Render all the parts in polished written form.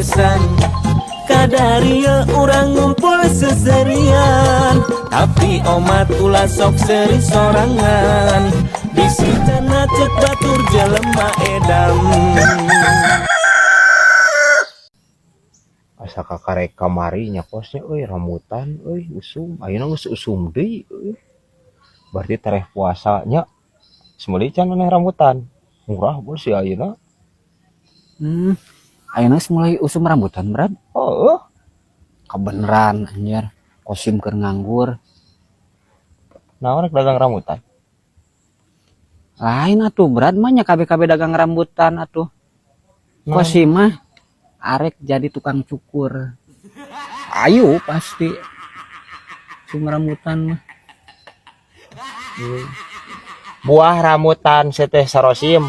bebesan. Kadaria urang ngumpul seserian, tapi omat ulah sok seri sorangan. Bisi cenah cek batur jelema edam. Asa kakarek kamari nya kosnya euy rambutan euy usum ayeuna geus usum deui euy. Berarti tereh puasa nya geus meuli can maneh rambutan murah bos si ayeuna. Ayeuna geus mulai usum rambutan, Brad. Heeh. Kebeneran anjir. Kosim keur nganggur. Naon rek dagang rambutan? Lain atuh, Brad mah nya KB-KB dagang rambutan atuh. Naon? Kosim mah arek jadi tukang cukur. Ayo pasti. Usum rambutan mah. Buah rambutan seteh sarosim.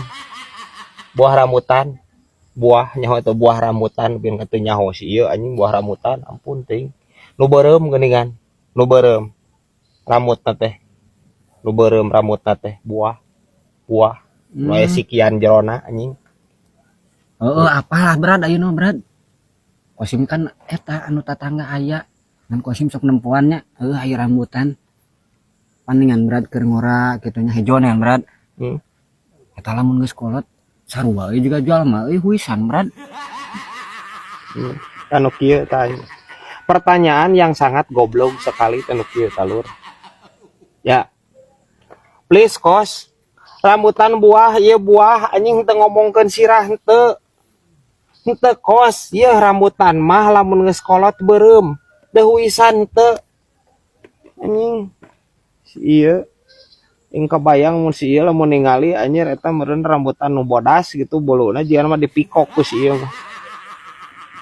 Buah rambutan. Buah nyaho teu buah rambutan bin teu nyaho si ieu anjing buah rambutan ampun teuing. Nu beureum geuningan. Nu beureum. Rambutna teh. Nu beureum rambutna teh buah. Buah. Nu aya sikian jerona anjing. Heeh, apalah Brad ayeuna Brad. Kosim kan eta anu tatangga aya. Dan Kosim sok nempoan nya, heuh aya rambutan. Paningan Brad keur ngora kitu nya hejo nya Brad. Eta lamun geus kolot sarua euy juga jual mah euy huisan Brad. Anu kieu tah. Pertanyaan yang sangat goblok sekali anu kieu talur. Ya. Please kos. Rambutan buah ieu buah anjing teu ngomongkeun sirah henteu. Henteu kos, ieu rambutan mah lamun geus kolot beureum. Teu huisan teu. Anjing. Si ieu ing kabayang mun si ieu lamun ningali anjir eta meureun rambutan nu bodas gitu boluna jiga mah dipikok ku si ieu mah.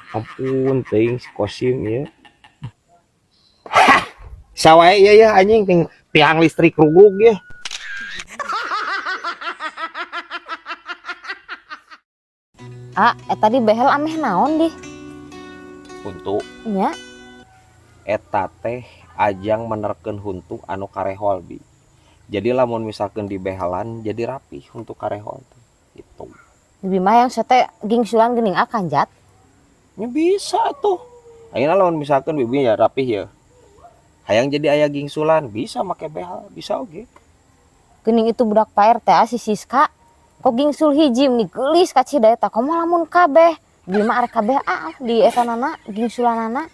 Ampun teuing si Kosim ieu. Sawae ieu ya anjing ting tiang listrik rugug ya. Ah, tadi behel ameh naon dih? Huntu. Nya. Eta teh ajang menerkeun huntu anu karehol bi. Jadi lamun misalkan di behelan jadi rapih huntu karehol teh gitu. Bibi mah yang sete gingsulan geuning akan jat. Ya bisa tuh. Ayeuna lamun misalkan bibi ya rapih ya. Hayang jadi aya gingsulan bisa make behel, bisa oge. Geuning itu budak Pak RT si Siska. Kok gingsul hiji meni geulis ka cida eta komo lamun kabeh. Bibi mah arek kabeh ah di eta nana gingsulanana.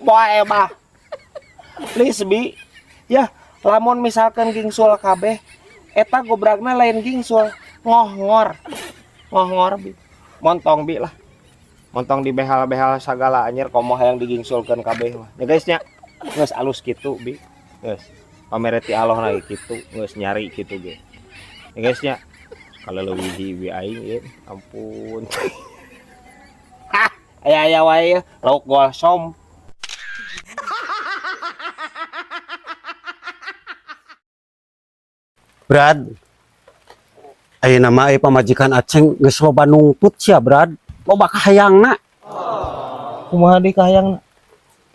Boe mah. Please bi. Ya, lamun misalkan gingsul kabeh eta gobragna lain gingsul, ngohngor. Ngohngor bi. Montong bi lah. Montong di behal-behal sagala anjir komo hayang digingsulkeun kabeh mah. Ya guys nya. Geus alus kitu bi. Geus. Pamereti Allah lagi kitu, geus nyari kitu ge. Ya guys nya. Kalau leuwih bi aing ieu, ampun. Hah, aya-aya wae lauk golsom. Brad, ayeuna mah euy pamajikan Aceng geus loba nungtut sia Brad, loba kahayangna. Kumaha deui kahayangna?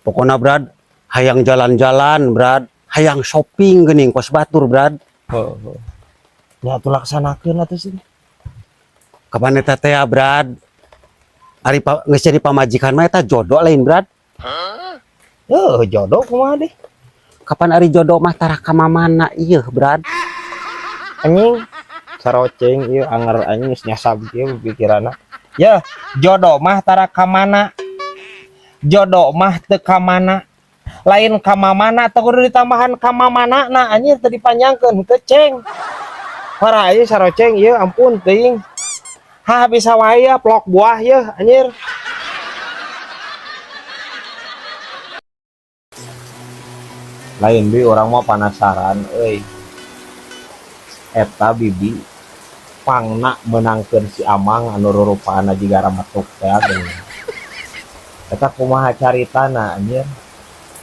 Pokona Brad, hayang jalan-jalan Brad, hayang shopping geuning kos batur Brad. Heeh. Nya atuh laksanakeun atuh sih. Kapan eta teh ya, Brad? Ari geus jadi pamajikan mah eta jodoh lain Brad. Heuh, jodoh kumaha deui? Kapan ari jodoh mah tara ka mamana ieu Brad? Anjing saroceng ieu anger anjing geus nyasab kieu pikiranna. Ya, jodoh mah tara ka mana? Jodoh mah teu ka mana? Lain ka mamana teu kudu ditambahan ka mamana na anjir teu dipanjangkeun teu ceng. Para ieu saroceng ieu ampun teuing. Hah bisa wae ya plok buah yeuh anjir. Lain bi urang mah penasaran euy. Eta bibi pangna meunangkeun si Amang anu rurupaanna jiga rametuk teh geuning. Eta kumaha caritana anjir?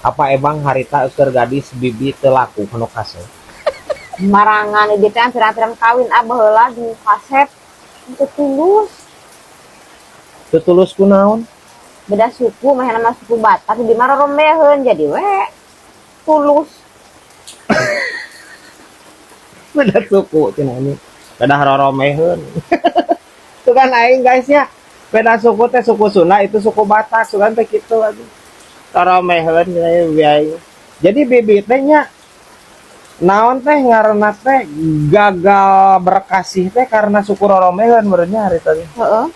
Apa emang harita keur gadis bibi teu laku kanu kasep? Marangan ieu teh hampir-hampir kawin ah baheula jeung kasep teu tulus. Teu tulus kunaon? Beda suku mah nama suku Batak di mah rorombeheun jadi we tulus. Beda suku cenah ini. Beda roromeheun. Tuh kan aing, guys, ya. Beda suku teh, suku Sunda itu suku Batak, sugan teh kitu aduh. Toromeheun biaya. Jadi bibit teh nya naon teh ngaranna teh gagal berkasih teh karena suku roromeheun meureunnya hari tadi. Heeh.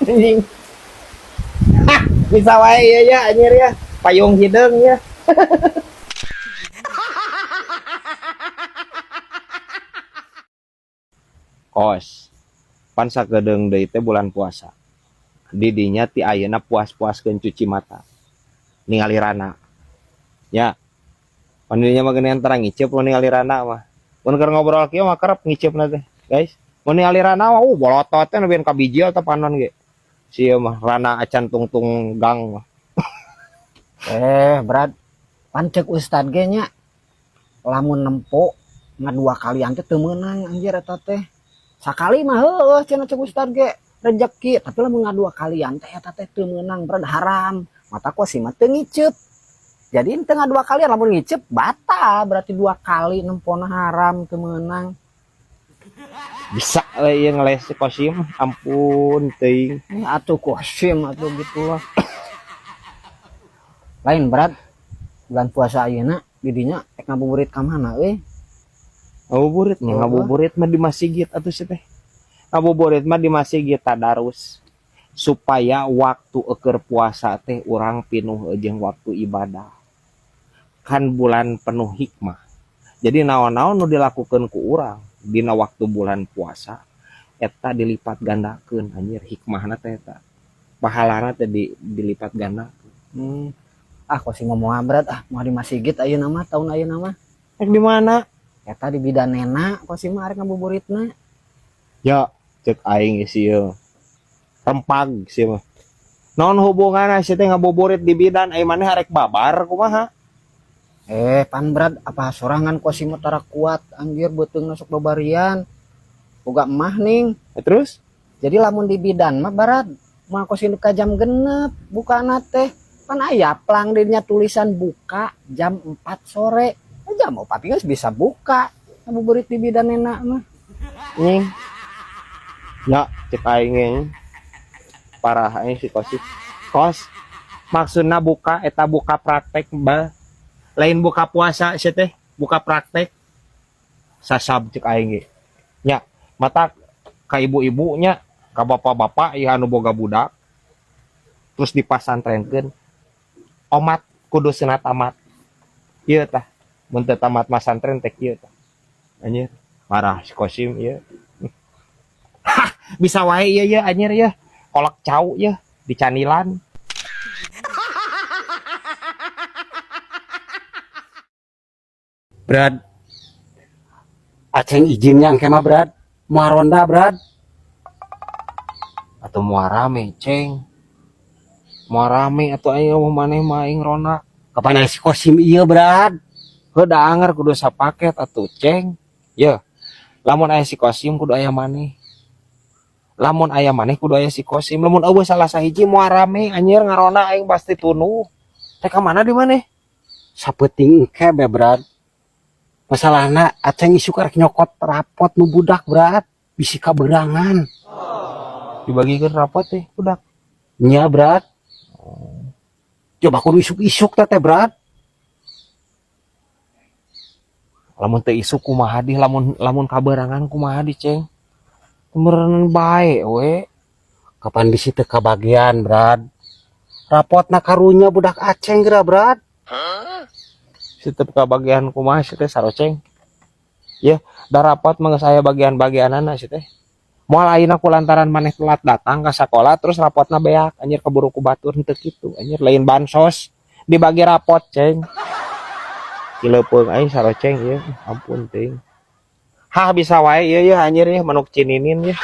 Anjing. Hah, bisa wae ieu ya anjir ya. Payung hideung ya. Kos. Pan sakedeung deui teh bulan puasa. Didinya ti ayeuna puas-puaskeun cuci mata. Ningali rana. Ya. Pan dinya mah geuningan terang ngiceup mun ningali rana mah. Mun keur ngobrol kieu mah kerep ngiceupna teh, guys. Mun ningali rana mah bolotot teh nepi ka bijil teh panon ge. Sieu mah rana acan tungtung gang mah. Brad, pan cek ustad ge nya lamun nempo ngadua kalian teh teu meunang anjir eta teh. Sakali mah heueuh cenah cek ustad ge rezeki, tapi lamun ngadua kalian teh eta teh teu meunang, Brad, haram. Mata kok sih mah teu ngiceup. Jadi teu ngadua kalian, lamun ngiceup batal, berarti dua kali nempona haram, teu meunang. Bisa lah ieu ngeles si Kosim, ampun teuing. Atuh Kosim atuh gitulah. Lain, Brad, bulan puasa ayeuna didinya ek ngabuburit ka mana euy? Ngabuburit nya, ngabuburit mah di masjid atuh sih teh. Ngabuburit mah di masjid tadarus supaya waktu eukeur puasa teh urang pinuh jeung waktu ibadah. Kan bulan penuh hikmah. Jadi naon-naon nu dilakukeun ku urang dina waktu bulan puasa eta dilipat gandakeun anjir hikmahna teh eta. Pahalana teh dilipat gandakeun. Ah, kok sih ngomong Brad, ah mau di masjid ayeuna mah tahun ayeuna mah. Rek di mana? Eta di bidanena kok sih mah arek ngabuburitna. Ya, cek aing sieun. Rempag sih mah. Naon hubunganna sih teh ngabuburit di bidan ai maneh arek babar kumaha? Pan Brad, apa sorangan kok sih mah tara kuat anjir beuteungna sok babarian. Boga emah ning. Terus? Jadi lamun di bidan mah Brad, mah kok sih ka jam 6 bukana teh. Pan aya plang dinya tulisan buka jam 4 sore. Jam 4 geus bisa buka. Ngabuburit di bidan enak mah. Nying. Ya, cek aing ge. Parah aing si Kosi. Kos, maksudna buka eta buka praktek ba. Lain buka puasa sih teh, buka praktek. Sasab cek aing ge. Nya, mata ka ibu-ibunya, ka bapak-bapak ieu anu boga budak. Terus dipasantrenkeun. Omat kudu cenah tamat. Ieu tah, mun teu tamat masantren teh kieu tah. Anjir, parah si Kosim ieu. Hah, bisa wae ieu ye anjir ye. Kolak cau ye di canilan. Brad, Aceng izinnya engke mah Brad, moal ronda Brad. Atau moal rame ceng. Moal rame atuh aing eueuh maneh mah aing ronda. Kapan aya si Kosim ieu Brad? Heuh da anger kudu sapaket atuh ceng. Ye. Lamun aya si Kosim kudu aya maneh. Lamun aya maneh kudu aya si Kosim. Lamun eueuh salah sahiji moal rame anjir ngaronda aing pasti tunuh. Teh ka mana di maneh? Sapeuting engke be Brad. Masalahna Aceng isuk arek nyokot rapot nu budak Brad, bisi kaberangan. Dibagikeun rapot teh budak. Nya Brad. Coba kudu isuk-isuk teh teh Brad. Lamun teu isuk kumaha di, lamun kaberangan kumaha di ceng. Meureun bae we. Kapan bisi teu kabagian Brad. Rapotna karunya budak Aceng geura Brad. Hah? Si teu kabagian kumaha si teh saroceng. Ya, da rapot mah geus aya bagian-bagianana si teh. Moal ayeuna ku lantaran maneh telat datang ka sakola terus rapotna beak anjir keburu ku batur henteu kitu anjir lain bansos dibagi rapot ceng. Kileupeung aing saroceng ieu, ampun teuing. Hah bisa wae ieu ye anjir ye manuk cininin ye.